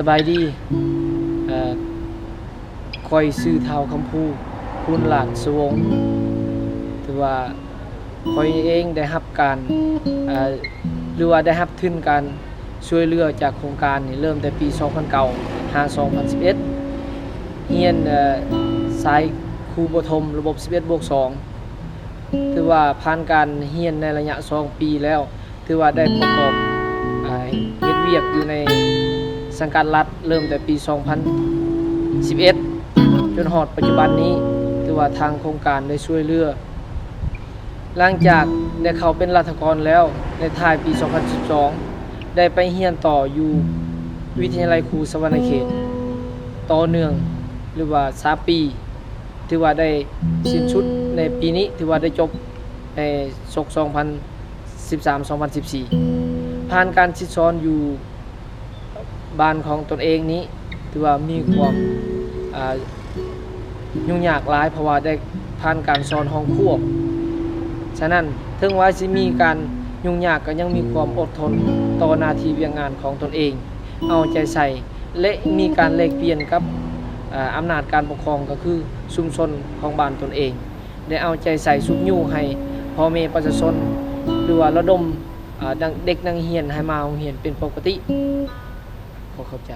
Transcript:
ສະບາຍດີ ເອີ ຂ້ອຍຊື່ ທ້າວ ຄຳພູ ພູນລາດສະວົງ. ຖືວ່າຂ້ອຍເອງໄດ້ຮັບການ ເອີ ຫຼືວ່າໄດ້ຮັບທຶນການຊ່ວຍເຫຼືອຈາກໂຄງການນີ້ ເລີ່ມແຕ່ປີສອງພັນເກົ້າຫາສອງພັນສິບເອັດ ຮຽນ ເອີ ສາຍຄູປະຖົມລະບົບສິບເອັດບວກສອງ. ຖືວ່າຜ່ານການຮຽນໃນໄລຍະສອງປີແລ້ວ ຖືວ່າໄດ້ປະກອບ ອາ ເຮັດວຽກຢູ່ໃນສັງກັດລັດ ເລີ່ມແຕ່ປີສອງພັນສິບເອັດ ຈົນຮອດປັດຈຸບັນນີ້ ຖືວ່າທາງໂຄງການໄດ້ຊ່ວຍເຫຼືອ. ຫຼັງຈາກໄດ້ເຂົ້າເປັນລັດຖະກອນແລ້ວ ໃນທ້າຍປີສອງພັນສິບສອງ ໄດ້ໄປຮຽນຕໍ່ຢູ່ວິທະຍາໄລຄູສະຫວັນນະເຂດຕໍ່ເນື່ອງ ຫຼືວ່າສາມປີ. ຖືວ່າໄດ້ສິ້ນສຸດໃນປີນີ້ ຖືວ່າໄດ້ຈົບໃນສົກສອງພັນສິບສາມ ສອງພັນສິບສີ່. ຜ່ານການສິດສອນຢູ່ບ້ານຂອງຕົນເອງນີ້ ຖືວ່າມີຄວາມ ອາ ຫຍຸ້ງຍາກຫຼາຍ ເພາະວ່າໄດ້ຜ່ານການສອນຫ້ອງຄວບ. ສະນັ້ນ ເຖິງວ່າຊິມີການຫຍຸ້ງຍາກ ກໍຍັງມີຄວາມອົດທົນຕໍ່ໜ້າທີ່ວຽກງານຂອງຕົນເອງ, ເອົາໃຈໃສ່ ແລະ ມີການແລກປ່ຽນກັບ ອາ ອຳນາດການປົກຄອງ ກໍຄືຊຸມຊົນຂອງບ້ານຕົນເອງ ໄດ້ເອົາໃຈໃສ່ຊຸກຍູ້ໃຫ້ພໍ່ແມ່ປະຊາຊົນ ຫຼືວ່າລະດົມ ອາ ເດັກນັກຮຽນໃຫ້ມາໂຮງຮຽນເປັນປົກກະຕິ. ຂໍຂອບໃຈ.